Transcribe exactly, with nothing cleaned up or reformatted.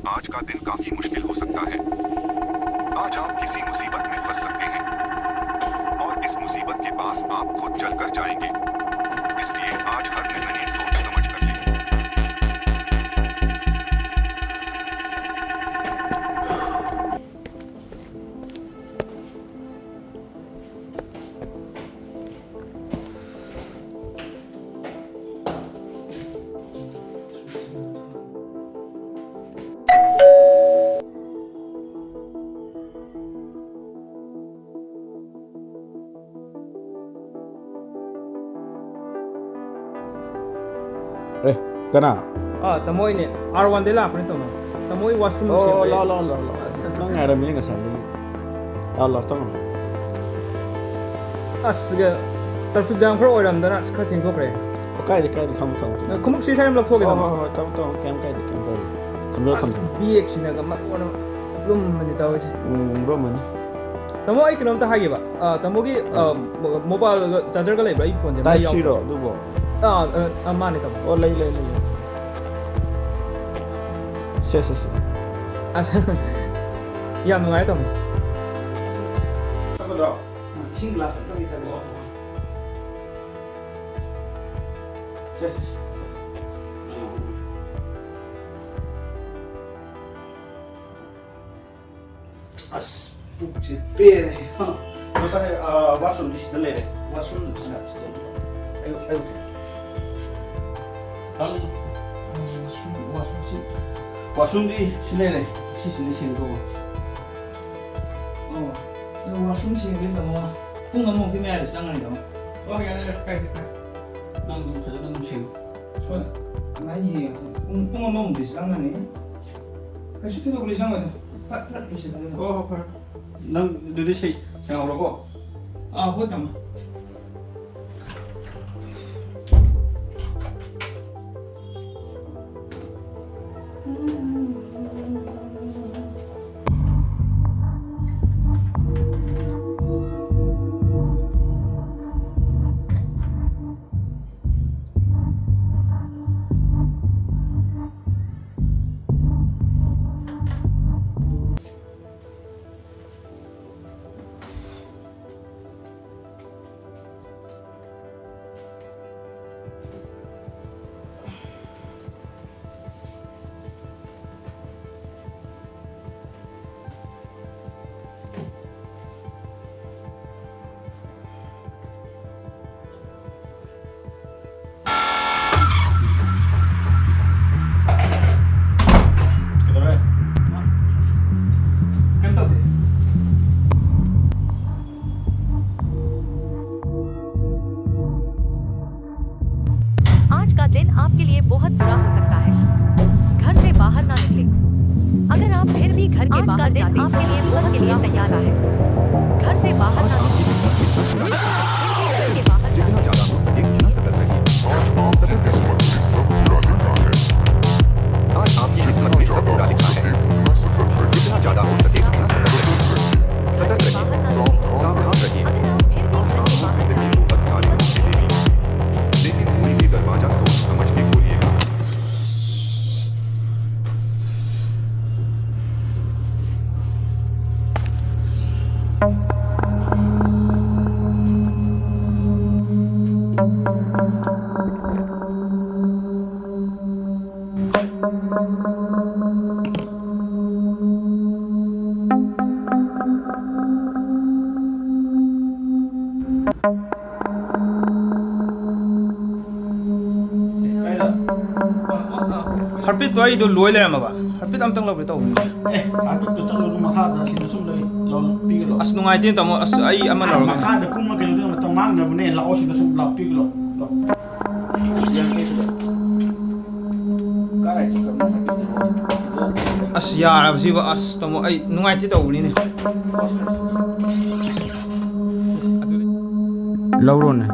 आज का दिन काफी मुश्किल हो सकता है। आज आप किसी मुसीबत में फंस सकते हैं और इस मुसीबत के पास आप खुद चलकर जाएंगे। इसलिए आज हर निर्णय सोच समझ कर लें। ꯑꯦ, ꯀꯅꯥ? ꯑꯥ, ꯇꯥꯃꯣ ꯑꯩꯅꯦ꯫ ꯑꯥꯔ ꯋꯥꯟꯗꯩ ꯂꯥꯛꯄꯅꯦ ꯇꯥꯃꯣ꯫ ꯇꯥꯃꯣ ꯑꯩ ꯋꯥꯁꯔꯨꯝ ꯑꯣ, ꯁꯦꯡꯕꯩ꯫ ꯂꯥꯛꯑꯣ, ꯂꯥꯛꯑꯣ, ꯂꯥꯛꯑꯣ, ꯂꯥꯛꯑꯣ꯫ ꯑꯁ꯫ ꯅꯪ ꯉꯥꯏꯔꯝꯃꯤꯅꯦ ꯉꯁꯥꯏꯗꯒꯤ꯫ ꯂꯥꯛꯑꯣ, ꯂꯥꯛꯑꯣ, ꯆꯪꯉꯣ꯫ ꯑꯁ, ꯁꯤꯒ traffic jam ꯈꯔ ꯑꯣꯏꯔꯝꯗꯅ ꯑꯁ ꯈꯔ ꯊꯦꯡꯗꯣꯛꯈ꯭ꯔꯦ꯫ ꯑꯣ, ꯀꯥꯏꯗꯦ, ꯀꯥꯏꯗꯦ, ꯊꯝꯃꯣ, ꯊꯝꯃꯣ, ꯊꯝꯃꯣ꯫ ꯈꯨꯃꯨꯛꯁꯤ ꯁ꯭ꯋꯥꯏꯗ ꯂꯧꯊꯣꯛꯑꯒꯦ ꯍꯣꯏ, ꯇꯥꯃꯣ꯫ ꯍꯣꯏ, ꯍꯣꯏ, ꯊꯝꯃꯣ, ꯊꯝꯃꯣ, ꯀꯩꯝ ꯀꯥꯏꯗꯦ, ꯀꯩꯝ ꯀꯥꯏꯗꯦ꯫ ꯊꯝꯖꯔꯣ, ꯑꯁ, ꯊꯝꯖꯔꯣ꯫ Bag ꯁꯤꯅꯒ ꯃꯔꯣꯟ ꯑꯃ ꯂꯨꯝꯕꯅꯤ ꯇꯧꯔꯤꯁꯦ꯫ ꯎꯝ, ꯂꯨꯝꯃꯅꯤ꯫ ꯇꯥꯃꯣ, ꯑꯩ ꯀꯩꯅꯣꯝꯇ ꯍꯥꯏꯒꯦꯕ꯫ ꯑ, ꯇꯥꯃꯣꯒꯤ, ꯑ, ꯎꯝ꯫ Mo-, mobile ꯒ charger ꯒ ꯂꯩꯕ꯭ꯔꯥ? ꯑꯩ phone ꯁꯦ ꯃꯩ Type C ꯌꯥꯎꯗ꯭ꯔꯦ꯫ ꯔꯣ ꯑꯗꯨꯕꯣ? ꯑꯥ, ꯑ, ꯑ, ꯃꯥꯅꯦ, ꯇꯥꯃꯣ꯫ ꯑꯣ, ꯂꯩ, ꯂꯩ, ꯂꯩ꯫ ꯁꯦ, ꯁꯦ, ꯁꯦ꯫ ꯑꯁ, ꯌꯥꯝ ꯅꯨꯡꯉꯥꯏꯔꯦ, ꯇꯥꯃꯣ꯫ ꯊꯛꯀꯗ꯭ꯔꯣ? ꯏꯁꯤꯡ glass ꯑꯝꯇꯪꯗꯤ ꯊꯛꯀꯦ꯫ ꯑꯣ, ꯑꯣ꯫ ꯁꯦ, ꯁꯦ, ꯁꯦ꯫ ꯑꯥ꯫ ꯑꯁ, ꯄꯨꯛꯁꯦ ꯄꯦꯜꯂꯦ꯫ ꯍ꯫ ꯑꯗꯣ ꯐꯔꯦ, ꯑ, washroom ꯗꯤ ꯁꯤꯗ ꯂꯩꯔꯦ꯫ Washroom ꯁꯤꯗ, ꯁꯤꯗ꯫ ꯑꯌꯨꯛ, ꯑꯌꯨꯛ꯫ ꯅꯪ washroom, washroom ꯁꯤ, washroom ꯗꯤ ꯁꯤ ꯂꯩꯔꯦ꯫ ꯁꯤꯁꯤꯅ ꯁꯦꯡꯗꯧꯕ꯫ ꯑꯣ, ꯑꯗꯣ washroom ꯁꯦꯡꯕꯩ ꯇꯥꯃꯣ ꯄꯨꯡ ꯑꯃꯃꯨꯛꯀꯤ ꯃꯌꯥꯗ ꯆꯪꯉꯅꯤ ꯇꯥꯃꯣ꯫ ꯑꯣ, ꯌꯥꯔꯦ, ꯌꯥꯔꯦ, ꯀꯥꯏꯗꯦ, ꯀꯥꯏꯗꯦ꯫ ꯅꯪ ꯑꯗꯨꯝ ꯐꯖꯅ ꯑꯗꯨꯝ ꯁꯦꯡꯉꯨ꯫ ꯍꯣꯏ, ꯉꯥꯏ ꯌꯦꯡꯉꯣ꯫ ꯄꯨꯡ, ꯄꯨꯡ ꯑꯃꯃꯨꯛꯇꯤ ꯆꯪꯉꯅꯤ꯫ ꯀꯩꯁꯨ ꯊꯣꯏꯗꯣꯛꯄꯗꯤ ꯆꯪꯉꯣꯏꯗ꯫ ꯐꯠ ꯐꯠ ꯂꯣꯏꯁꯤꯜꯂꯒ ꯑꯗꯨꯝ꯫ ꯍꯣꯏ, ꯍꯣꯏ, ꯐꯔꯦ꯫ ꯅꯪ ꯑꯗꯨꯗꯤ ꯁꯦꯡ-, ꯁꯦꯡꯍꯧꯔꯣꯀꯣ꯫ ꯑꯥ, ꯍꯣꯏ, ꯇꯥꯃꯣ꯫ आपके लिए बहुत ही तैयार है। घर से बाहर ना निकलें। घर के बाहर ना निकलें। जितना ज्यादा हो सके, उतना सतर्क रहिए। सतर्क रहिए। आज आपकी किस्मत में सब बुरा लिखा है। जितना ज्यादा हो सके, उतना सतर्क रहिए। सतर्क रहिए। सावधान रहिए। आपको जिंदगी को बहुत सारे मौके देगी, लेकिन कोई भी दरवाजा सोच समझ के खोलिएगा। ꯍꯥꯔꯄꯤꯠꯇꯣ ꯑꯩꯗꯣ ꯂꯣꯏ ꯂꯩꯔꯝꯃꯕ꯫ ꯍꯥꯔꯄꯤꯠ ꯑꯝꯇꯪ ꯂꯧꯒꯦ ꯇꯧꯕꯅꯤ꯫ ꯑꯦ, ꯍꯥꯔꯄꯤꯠꯇꯣ ꯆꯠꯂꯨꯅꯨ ꯃꯈꯥꯗ, ꯁꯤꯗ ꯁꯨꯝ ꯂꯩ꯫ ꯂꯥꯎ, ꯄꯤꯒꯦ ꯂꯥꯎ꯫ ꯑꯁ, ꯅꯨꯡꯉꯥꯏꯇꯦ ꯇꯥꯃꯣ꯫ ꯑꯁ, ꯑꯩ ꯑꯃ ꯑꯥ, ꯂꯧꯔꯒꯦ꯫ ꯃꯈꯥꯗ ꯀꯨꯝꯃ ꯀꯩꯅꯣ ꯇꯧꯕ ꯃꯇꯝ ꯃꯥꯡꯅꯕꯅꯦ꯫ ꯂꯥꯛꯑꯣ, ꯁꯤꯗ ꯁꯨꯝ ꯂꯥꯎ, ꯄꯤꯒꯦ ꯂꯥꯎ꯫ ꯂꯥꯎ꯫ ꯌꯥꯡꯈꯩ ꯁꯨꯔꯦ꯫ ꯀꯥꯏ ꯆꯠꯈ꯭ꯔꯕꯅꯣ? ꯑꯁ, ꯌꯥꯔꯕꯁꯤꯕꯨ꯫ ꯑꯁ, ꯇꯥꯃꯣ, ꯑꯩ ꯅꯨꯡꯉꯥꯏꯇꯦ ꯇꯧꯕꯅꯤꯅꯦ꯫ ꯂꯧꯔꯣꯅꯦ꯫